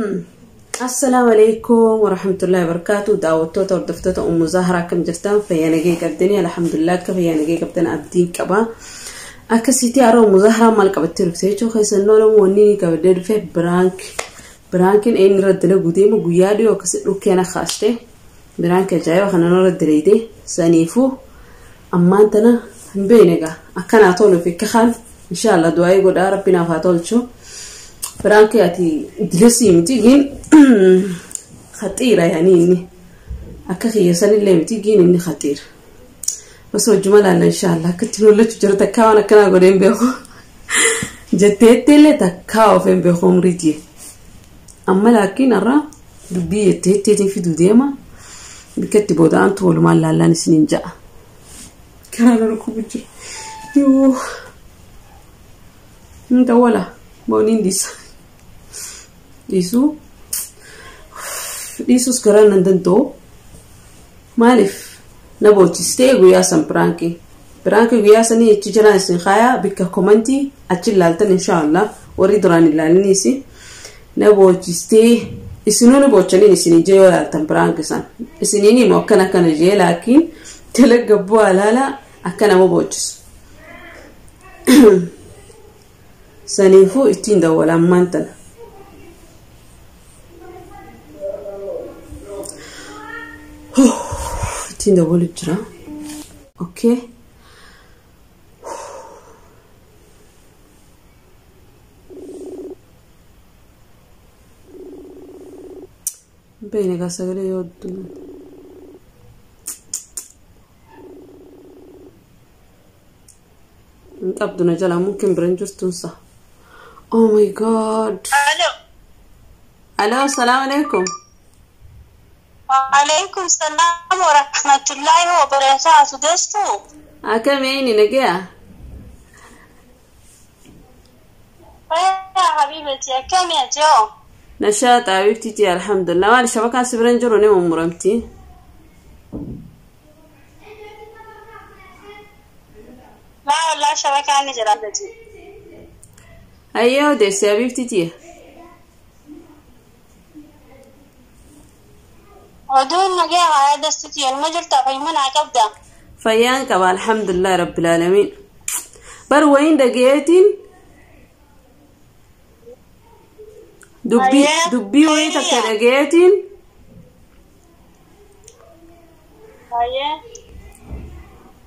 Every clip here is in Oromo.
Assalaamu alaikum warahmatullahi wabarakatuh. Daawwattoota, hordoftoota Ummu Zahraa, akkam jirtan? Fayyaa nagee qabdanii? Alhamdulillah, akka fayyaa nagee qabdan abdiin qaba. Akkasitti har'a Ummu Zahraa maal qabattee dhufte jechuu keessan oolamu, wanni inni qabadee dhufe prank. Prankiin eenyu irratti dalaguu deemu guyyaa dhiyoo akkasi dhukkeena kaaste. Prank ajaa'iba kana irra dalagde. Saniifuu ammaan tana hin beekne egaa akkanaa toluuf akka kaan inshaallah du'aa'ii godhaa, rabbi naaf haa tolchu. Prank ati dilasii miti giin khaxiira, yaani inni akka kiyya sanillee miti giin inni khaxiira. Osoo hojjuma laalla inshaallah akka ittiin hollachuu jira. Takkaa waan akkanaa godheen beeku jetteetti illee takkaa of hin beeku umriitii. Amma laakiin har'a dubbii jetteetteetiin fiduu deema. Bikka itti booda'antu walumaan laallaan isiniin ja'a. Karaa na dhukkubu jira. Yoo. Hin dawwala. Booniin dhiisa. Dhiisuu. Dhiisuus garaa nan danda'u. Maaliif na boochisitee guyyaa san prankii. Prankii guyyaa sanii jechi jiraan isin kaayaa bikka commentii achi ilaaltan inshaallah, warri duraan ilaaliniis na boochisitee isinuu ni boochaniin isinii jee yoo ilaaltan prankii san. Isiniin himu akkana akkana jee, laakiin jala gabboo alaala akka nama boochisu. Saniifuu ittiin dawwala ammaan tana. Ittiin dawwalu jira. Okay. Beekne egaa sagalee yoo hin qabdu na jalaa mungkin bira hin jirtuunsa. Oh my God. Alo. Alo, salaam alaikum. Waalaikum salaam wa rahmatullahi wa barakatuh. Destu. Akkam eenyu, nagaya? Ya habibati, akkam ya joo? Nashaata habibtiti, alhamdulillah. Maali, shabakaan si bira hin jiru, ni mummuramti. Laa wallah, shabakaan ni jira gadi. Hayyee, odeessi habibtiti. Oduun nagaya haa destuti, elma jirta, fayyummaa qabda. Fayyaan qaba, alhamdulillah rabbil alamin. Bar wayin dhageetiin dubbii dubbii wayii takka dhageetiin Hayyee.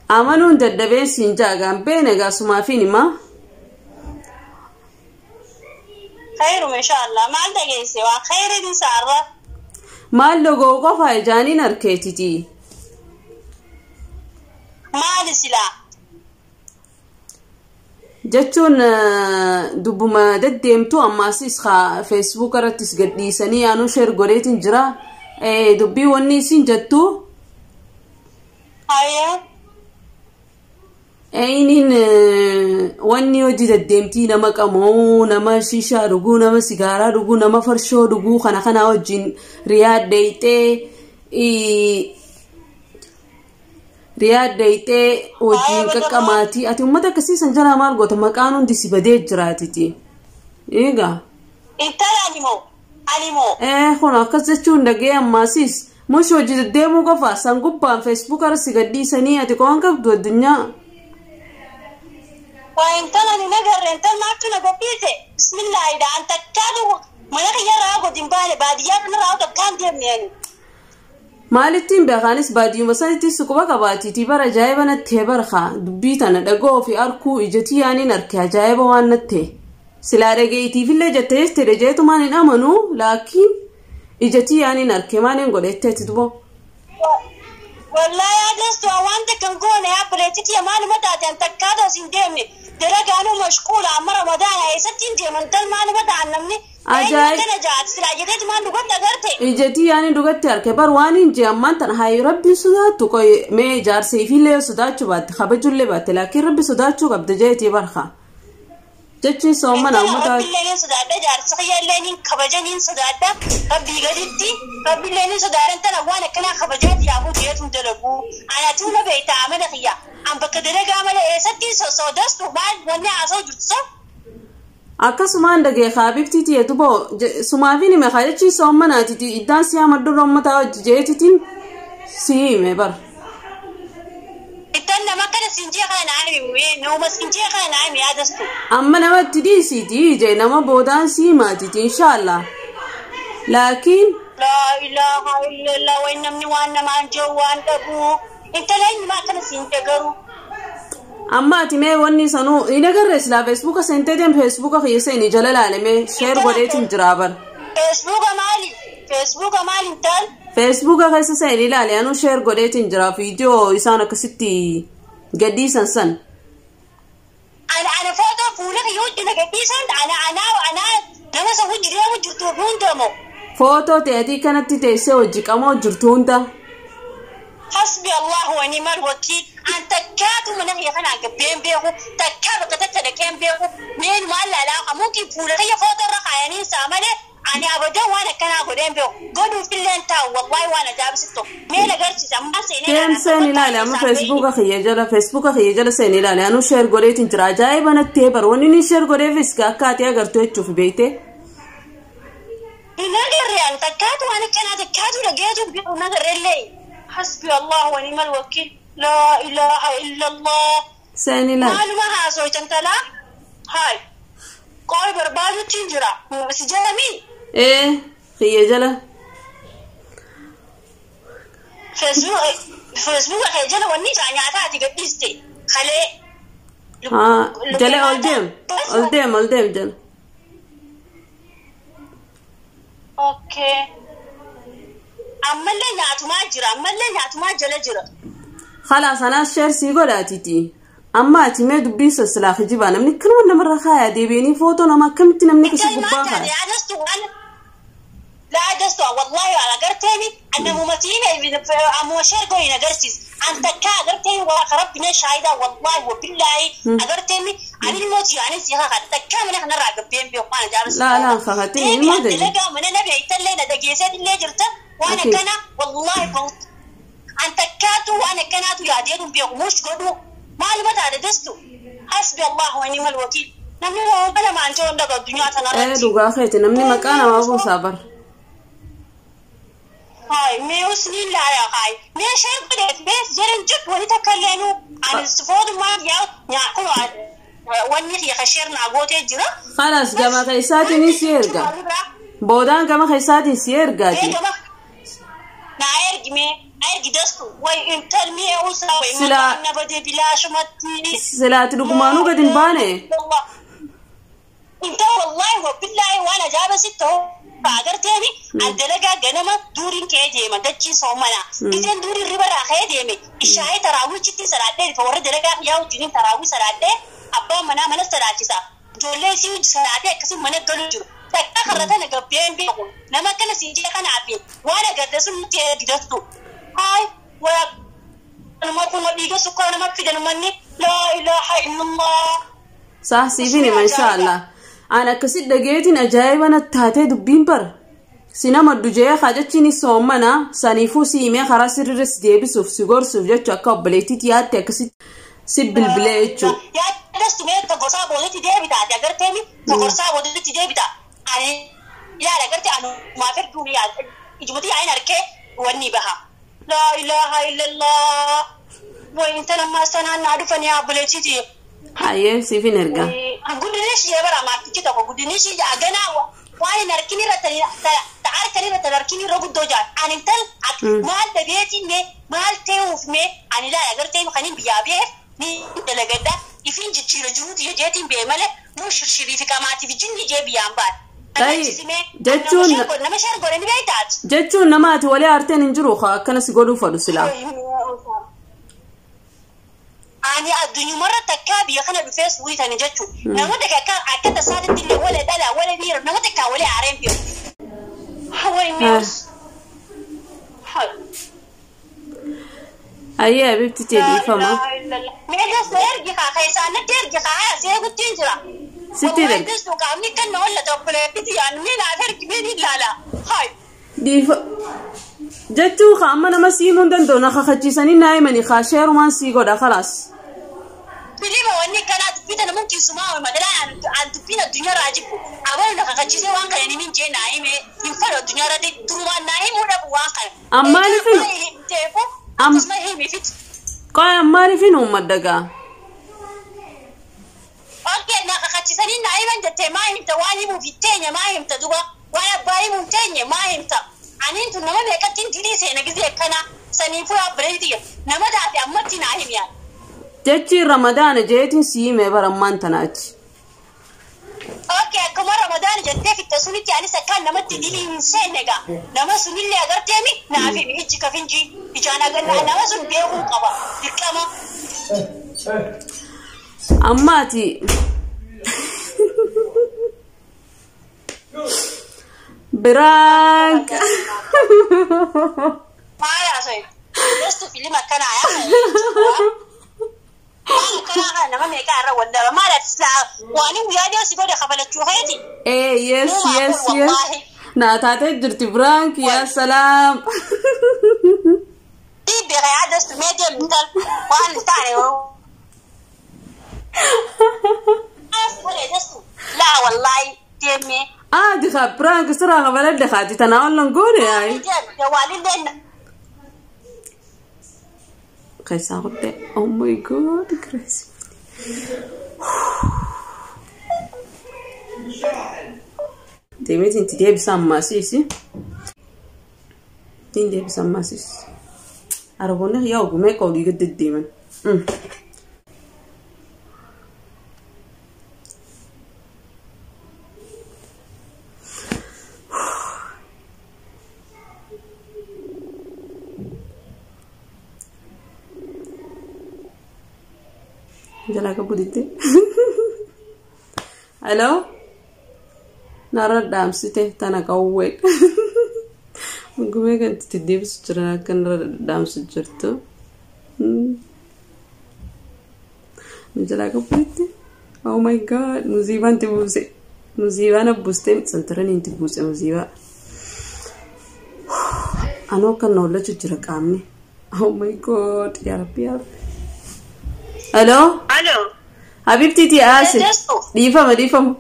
Amanuun dadhabeen siin jaagaan beene egaa sumaafiin himaa. Khayrum inshallah. Maal dhageesse, waan khayriin isaarra? Maal logoo qofa ijaaniin harkeetiti. Maali silaa? Jechuun dubbuma deddeemtu ammaasis Facebook irrattis gadhiisanii yaanuu share godheetiin jira. Dubbii wanni isin jettu Hayyee. Eeyiniin wanni hojii deddeemtii nama qamoo, nama shishaa dhuguu, nama sigaaraa dhuguu, nama farshoo dhuguu kana kana wajjin riyaad deeyxee wajjin qaqqamaatii, ati uummata akkasiisan jalaa maal goota? Maqaan hundi si badee jiraatiti. Eegaa. Intala animoo. Animoo. Ee, kun akkas jechuun dhagee ammaasis mush hojii deddeemuu qofa san gubbaan Facebook irra si gadhiisanii, ati qo'an qabdu addunyaa. Waa intala ni nagarre, intal maaltu na gadhiise? Bismillaahidha. An takkaatu mana kiyyarraa godin baane, baadiyyaa kanarraa takkaan deemne ani. Maalittiin beekaanis baadiyyuma sanitti suquba qabaatiitii bara ajaa'iba nattee barka dubbii tana dhagoo fi arkuu ijatii yaaniin arke ajaa'iba waan nattee. Silaa dhageetiifillee jettee jettee jeetumaan hin amanuu, laakiin ijatii yaaniin arke maaliin godhetteetti dubo. Wallahi adeestu, waan takkan goone abbileetitti maaluma taate, an takkaatu as hin deemne. Dalagaanuu mashquula, amma Ramadaana eessatti hin deeman, intal maaluma ta'an namni. Ajaa'ib. Kana jaati silaa jetteeti maan dhugatti agarte. Ijatii yaaniin dhugatti arke bar waan hin jee ammaan tana hayi rabbiin sodaattu qoy mee jaarsa ifiillee sodaachuu baatte kabajullee baatte, laakiin rabbi sodaachuu qabda jeetii barka. Jechuun soomana uummata. Rabbiillee ni sodaadha, jaarsa kiyyaallee ni kabaja, ni sodaadha. Rabbii gaditti rabbiillee ni sodaadha. Intala waan akkanaa kabajaati yaafuu jeetu dalagu. Anaatu na beektaa amala kiyya. An bakka dalagaa malee eessatti sosoodastu, maal wanni haasa'u jirtu so? Akkasumaan dhagee haabibtii tiyeetu boo sumaafin hime haa jechiin soommanaatiti iddaan si hamaddu rommataa hojii jeetitiin si hime bar. Ittan nama kana sinjee kana naa himi nama sinjee kana naa himi yaadastu. Amma namatti dhiisiiti jee nama boodaan si himaatiti inshaallah. Laakiin. Laa ilaaha illallah wayi namni waan namaan jiru waan dhabu. Intala eenyumaa akkana siin garuu. Amma ati mee wanni sanuu hin agarre silaa feesbuuka seentee deem feesbuuka kiyya seeni jala laalamee sheer godheetiin jiraa bar. Feesbuuka maali? Feesbuuka maali intal? Feesbuuka keessa seeni ilaale anuu sheer godheetiin jira viidiyoo isaan akkasitti gadhiisan san. Ana footoo fuula kiyya wajjin gadhiisan ana ana ana nama isa wajji deemu jirtu hundamoo. Footoo ta'eetii kanatti teessee hojii qamoo jirtu hunda. Hasbi Allah wa ni'mal wakiil. An takkaatu mana kiyya kanaa gabbeen beeku takkaa bakka takka dhaqeen beeku meen maal laalaa mumkin fuula kiyya footoo irra kaayanii isaa malee ani abadan waan akkanaa godheen beeku godhuuf illee hin taa'u wallahi waan ajaa'ibsitu mee agarsiisa ammaa seenee Deem seen ilaale amma feesbuuka kiyya jala feesbuuka kiyya jala seen ilaale anuu sheer godheetiin jira ajaa'iba natti bar wanni inni sheer godheefis akka ati agartu jechuuf beekte. Hin agarre an takkaatu waan akkanaa takkaatu dhageetu beeku hin agarrellee. Hasbi Allah wa ni'mal wakiil. Laa ilaaha illallah. Seen ilaale. Maaluma haasooytan talaa? Haay. Qooyi barbaadutti hin jira. Si jalamii? Ee kiyya jala. Feesbuuka kee jala wanni isaa nyaataa ati gadhiiste. Kalee. Haa jala ol deem ol deem ol deem jala. Okay. Ammallee nyaatumaa jira. Ammallee nyaatumaa jala jira. Khalaas anaas sheer sii godhaatiti. Amma ati mee dubbii sassilaa kijibaa namni kanuma namarra kaayaa deebiinii footoo nama akkamitti namni kasi gubbaa kaaya. Laa dastu wallahi ala garteeni annamumatiin ammoo sheer goyin agarsiis. An takkaa agarteeni waa rabbina shaahida wallahi wabillahi agarteeni ani ilmooti ani si haa takkaa mana kanarraa gabbeen beeku waan ajaa'ibsiisu. Laa laa kakatiin ilmoo ta'e. Dalagaa mana nabi aytallee na dhageessee illee jirta waan akkana wallahi an takkaatu waan akkanaatu yaadeetu beeku mush godhu maaluma taate dastu hasbi Allah wa ni'mal wakiil. Namni waan lamaan jiru dhaga addunyaa tanarratti. Ee dhugaa keeti namni maqaa namaa buusaa bar. Haay mee usni laaya haay mee sheer godheef mee jiran jib wani takka leenu ani foodumaan yaa nyaaqu wanni kiyya sheer naa gootee jira. Khalaas gama keessaatiin si erga. Boodaan gama keessaatiin si ergaati. Naa ergi mee ergi dastu way intal mee usaa way maqaan na badee bilaashumatti. Silaati dhugumaanuu gadi hin baane. Intal wallahi wa billahi waan ajaa'iba sitti ta'u. Agarteeni dalagaa ganama duuriin ka'ee deema dachii soomana. Giseen duuriin ribarraa ka'ee deeme ishaayee taraawichitti saraadhee warra dalagaa yaa wajjiniin taraawii saraadhee abbaan manaa mana saraachisa. Ijoollee isii hojii saraadhee akkasii mana galu jiru. Takkaa karra tana gabbeen beeku nama akkana siin jee kanaaf waan agarte sun nuti eegdattu. Haay waa nama kun dhiiga sukkaara nama fidan manni laa ilaaha illallah. Saa siifin hima inshaallah. An akkasitti dhageetiin ajaa'iba natti taatee dubbiin bara. Si nama dujee haajachiin soommana saniifuu si himee karaa sirriirra si deebisuuf si gorsuuf jechu akka obboleettiitti yaatte akkasitti si bilbilee jechuudha. Yaadastu mee togorsaa boodatti deebita ati agarteemi togorsaa boodatti deebita. Ani yaada agarte anumaaf erguun yaada ijumatti yaa'in harkee wanni baha. Laa ilaaha illallah. Wayi intala ammaa sanaan naa dhufanii obboleettiiti. Hayyee siifin ergaa. Guddinni ishee bara maatichi tokko guddinni ishee ganaa waan hin harkin irra harkan irra harkin irra guddoo jaan ani intal maal dhabeetiin mee maal ta'uuf mee ani ilaala agartee kan hin biyyaa beef ni dalagadda ifin jijjiira jiruuti jeetiin bee malee muu shirshirii fi qamaatiif jinni jee biyyaan baal. Jechuun nama sheer godhe ni beektaati. Jechuun nama ati walii aarteen hin jiru akkana si godhuu fadhu silaa. Ani addunyumarra takkaa biyya kana dhufees wuyitani jechuun nama takka akka tasaatitti illee wala dhala wala dhiira nama takkaa wala aareen beeku. Hawai mius. Ayyee abibti tee dhiifama. Mee deessu ergi kaa keessaa natti ergi kaa haa see guttiin jira. Sitti ergi. Deessu qaamni kan na walla tokkoleetti yaanu mee naaf ergi mee ni ilaala. Haay. Dhiifa. Jechuun kaa amma nama siimuu hin danda'u na kakachiisanii naa himanii kaa sheerumaan sii godha khalaas. Filima wanni kanaa Wanta nama keessumaa madalaan an dubbiin addunyaa irraa jibbu. Abaluu na kakachiisee waan kana ni minjee naa hime hin fedhu addunyaa irratti durumaan naa himuu dhabu waan kana. Ammaaliif Akkasuma himi fit. Qoy ammaaliifin uummadha gaa. Okay, na kakachiisanii naa himan jettee maa himta waan himuuf hin teenye maa himta duba waan abbaa himuu hin teenye maa himta. Aniin tun nama meeqatti dilii seena gizee akkana saniifuu abbireeti nama taate ammatti naa himi yaa. Jechi Ramadaana jeetiin si himee bara ammaan tanaachi. Okay, akkuma Ramadaan jettee fitte sunitti anis akkaan namatti dilii hin seenne gaa. Nama sunillee agarteemi naaf himi ijji kafinji ijaan agarraa nama sun beekuu qaba dirqama. Ammaati. Biraank. Maal haasa'e? Gostu filima akkanaa yaa. Maal akkanaa kana nama meeqaa irra wal daba maal ati silaa waan hin guyyaa dhiyoo si godhe kafalachuu keeti. Ee yes yes yes. Naa taatee jirti biraank yaa salaam. Dhiibbee yaa dastu mee deemtu tal waan hin taane Laa wallaahi deemee. Aadi kaa biraank siraa kafaladhe kaati tanaa ollan goone yaayi. Jawaalillee Keessaa guddee oh my god crazy. Deemeetiin itti deebisa ammaasiisi. Ittiin deebisa ammaasiisi. Araboonni yaa ogumee qawlii gad deddeeman. Jalaa qabu diddee. Hello? Narra dhaamsite tana qawwee. Gumee kan itti deebisu jiran akka narra dhaamsu jirtu. Jalaa qabu diddee. Oh my god, muziibaan itti buuse. Muziibaan abbuustee santaranii itti buuse muziibaa. Anoo akka na hollachuu jira qaamni. Oh my god, yaa rabbi yaa rabbi. Hello? Alo. Habibti ti aase. Dhiifama dhiifama.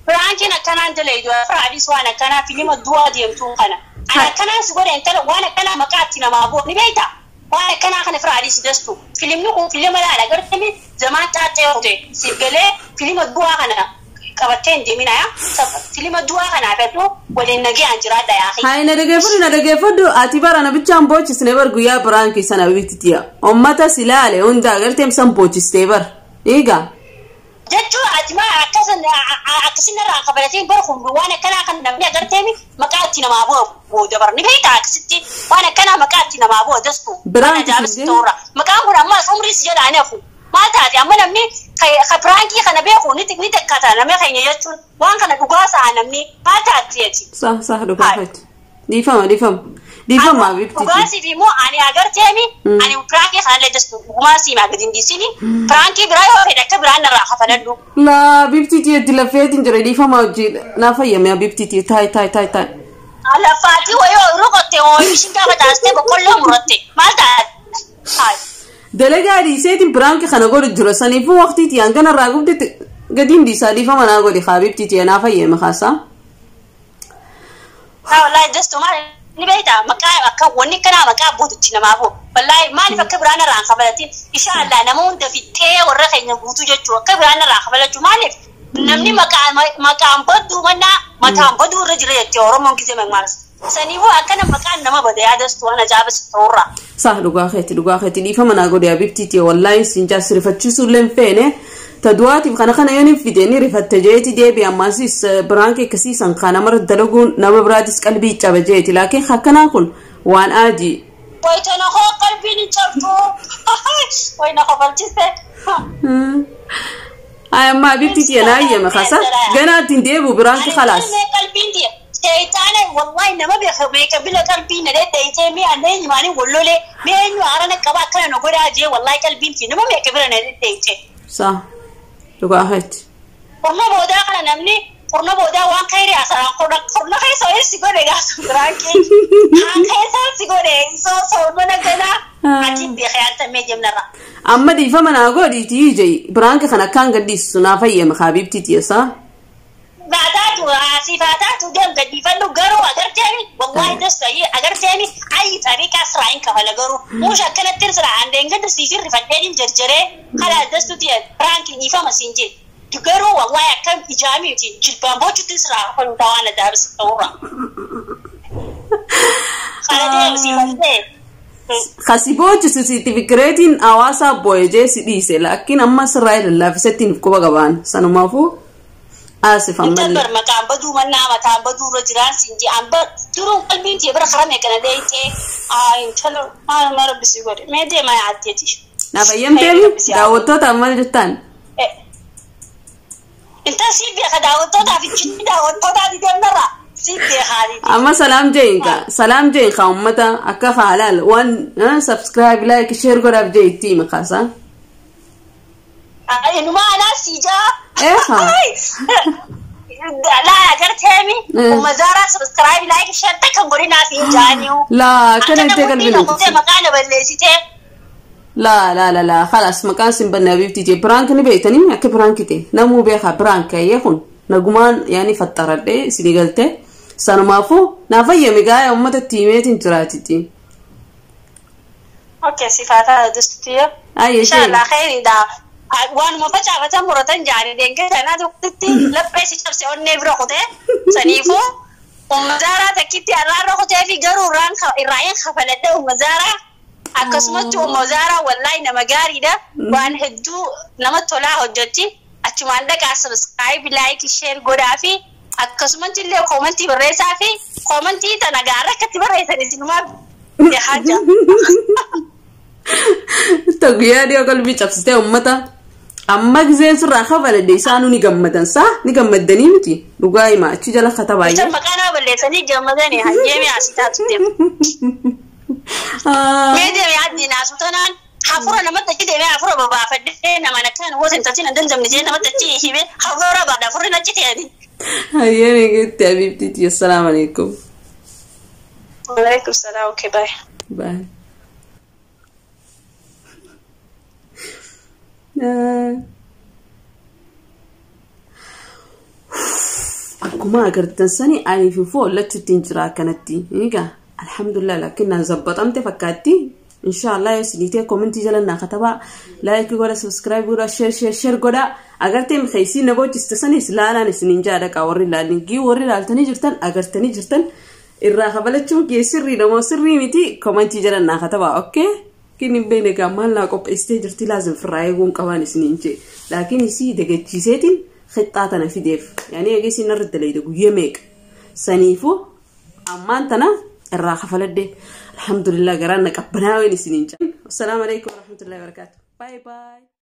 Firaankiin akkanaan dalaydu firaadis waan akkanaa filima du'aa deemtuu kana. Ani akkanaan si godhe intala waan akkanaa maqaa itti namaa bu'u ni beektaa? Waan akkanaa kana firaadis dastu. Filimni kun filima laala gartami zamaan xaaxee hote siif galee filima du'aa kana qabattee hin deemina yaa. Filima du'aa kanaa fedhu waliin nagayaan jiraadha yaa. Hayi na dhageeffadhu na dhageeffadhu ati bara na bichaan boochisne bar guyyaa biraankii sana habibti tiya. Ummata si laale hunda agarteem san boochisnee bar. Eegaa. Jechuun ati maa akkasin irraa kafalatiin bara kun waan akkanaa kan namni agarteemi maqaa itti namaa bu'a booda bara ni beektaa akkasitti waan akkanaa maqaa itti namaa bu'a dastu. Biraan ajaa'ibsi ta'urra. Maqaan kun amma umrii si jedhaa ni hafu. Maal taate amma namni biraankii kana beeku ni takkata nama keenya jechuun waan kana dhugaa sa'a namni maal taate jechi. Sah sah dhugaa faati. Dhiifama dhiifama. Dhiifama habibti. Dhugaasiif immoo ani agarteemi ani biraankii kanallee dastu dhugumaa siimaa gadi hin dhiisini biraankii biraa yoo fedhe akka biraan narraa kafaladhu. Laa habibti tiyeetti lafeetiin jira dhiifama hojii naa fayyame habibti tiye taay taay taay taay. Lafaatii wayii ooyiruu qottee ooyiruu ishiin gaafa taasistee boqqolloo muratte maal taate? Dalagaa dhiiseetiin biraankii kana godhu jira saniifuu waqtii tiyaan kanarraa gubdetti gadi hin dhiisaa dhiifama naa godhi habibti tiye naa fayyame kaasaa. Wallaahi dastu maal ni beektaa maqaa akka wanni kanaa maqaa bootutti namaa bu'u. Wallaahi maaliif akka biraan irraa kafalatiin insha Allah nama hunda fixee warra keenya guutuu jechuu akka biraan irraa kafalachuu maaliif namni maqaan baduu mannaa mataan baduu irra jira jettee Oromoon gisee maqmaas. Saniifuu akkana maqaan nama bada yaadastu waan ajaa'ibsi ta'urraa. Sah dhugaa keetti dhiifama naa godhe habibti tiye wallaahi siin jaasirifachiisuu illee hin feene. Ta du'aatiif kana kana yoo hin fide ni rifatte jeeti deebi ammasis biraankii akkasiisan kan namarra dalaguun nama biraatis qalbii caba jeeti laakiin akkanaa kun waan aadii. Wayitana koo qalbiin hin cabdu. Wayina kofalchiste. Ay amma habibti tiye naa hayyame kasa ganaa ittiin deebi'u biraankii khalaas. Qalbiin tiye Shayitaana wallahi nama beeka bila qalbii na deddeeyitee mee anneen himaanii wallolee mee eenyu haarana qaba akkana na godhaa jee wallahi qalbiin tiye nama beeka bila na deddeeyitee. Sa dhugaa keeti. Qurna boodaa kana namni qurna boodaa waan khayrii haasa'an qurna keessa wayii si godhe gaafa biraankii. Haan keessa si godhe soo soomana ganaa Ati beekee altamee deemnarra. Amma dhiifama naa godhiitii jee biraanka kana akkaan gadhiisu naa fayyama habiibtii tiyasaa. Baataatu asiifaataatu deem gadhiifadhu garuu agarteemi wallahi dastayii agarteemi ayi xariiqaa siraayin kafala garuu muusha akkanatti siraan deengada siifin rifadheetiin jarjaree kalaa dastuti biraanki dhiifama siin jee garuu wallahi akkam ijaamiiti jilbaan boochutti siraa kafalu tawaan adaabis ta'urra. Kana deem siifadhee. Kasi boochisu sitti fikireetiin hawaasaa boo'ee si dhiise laakiin amma sirraa lallaafisetti quba qabaan sanumaafuu asif ammallee. Intal bar maqaan baduu mannaa mataan baduu irra jiraan siin jee an bar duruun qalbiin tee bira karame kana dheeyitee intalo maaluma rabbi si godhe mee deemaa yaaddeeti. Na fayyamteemi daawwattoota maal jettaan? Intal sii beeka daawwattootaaf ijjitti daawwattootaati deemnarra sii beekaati. Amma salaam jeenka salaam jeenka uummata akka haalaal waan subscribe like share godhaaf jee itti hima kaasa. Inuma anaa sii jaa. Eha. Laa agarteemi. Ummazaaraa subscribe like share takkan godhinaa fi jaaniu. Laa kana itti qalbii nuti. Akkana maqaa na balleessitee. Laa laa laa laa خلاص maqaan sin banna habiibtii jee biraank ni beektanii akka biraank ta'e namuu beekaa biraank ayyee kun nagumaan yaani faxaradhee isinii galtee sanumaafuu naa fayyame gaaya uummata itti himeetiin jiraatitti. Okay sifaataa dustuti. Ayyee Inshallah khairidha. Waanuma facaafatan muratan jaanii deengee sanaa tokkotti laphee si cabse onnee bira kutee saniifuu ummazaaraa takkitti irraa kutee fi garuu irraa kafaladhe ummazaaraa akkasumatti ummazaaraa wallaahi nama gaariidha waan hedduu nama tolaa hojjetti achumaan dhaqaa subscribe like share godhaa fi akkasumatti illee koomantii barreessaa fi koomantii tana gaara akkatti barreessan isinumaa beekaa jira. Guyyaa dhiyoo qalbii cabsitee uummata amma giseen sirraa kafaladhe isaanuu ni gammadan saa ni gammaddanii miti dhugaa hima achi jala kata baay'ee. Isa maqaa nama balleessanii gammadanii hayyeemi asii taatu deema. Mee deeme addi naasu tanaan hafuura namatti achi deemee hafuura babaafadhee nama akkaan woos hin tatin hin dandamne jee namatti achi himee hafuura baadha hafuurri achi ta'ani. Hayyeemi gitti habiibtiiti assalaamu alaikum. Waalaikum salaam okay bye. Bye. Akkuma agartan sani ani fi foolachuu ittiin jira akkanatti. Egaa alhamdulillah laakiin naan zabbaxamte fakkaatti. Inshaallah yoo isinii ta'e koomentii jala naa katabaa laayikii godha subscribe godha share share share godha agartee mixeessii na boojjiste sanis laalaan isiniin jaadha warri ilaalin gii warri ilaaltanii jirtan agartanii jirtan irraa kafalachuun kee sirriidha moo sirrii miti koomentii jala naa katabaa okay. Kini beene maal naa qopheessitee jirti laazim firraa eeguun qabaan isiniin jee laakiin isii dagachiiseetiin qixxaa tana fideef yaani eegee isin irra dalayde guyyaa meeqa saniifuu ammaan tana irraa kafaladhe alhamdulillah garaan na qabbanaaween isiniin jee. Assalaamu alaikum warahmatullahi wabarakatuh. Bye bye.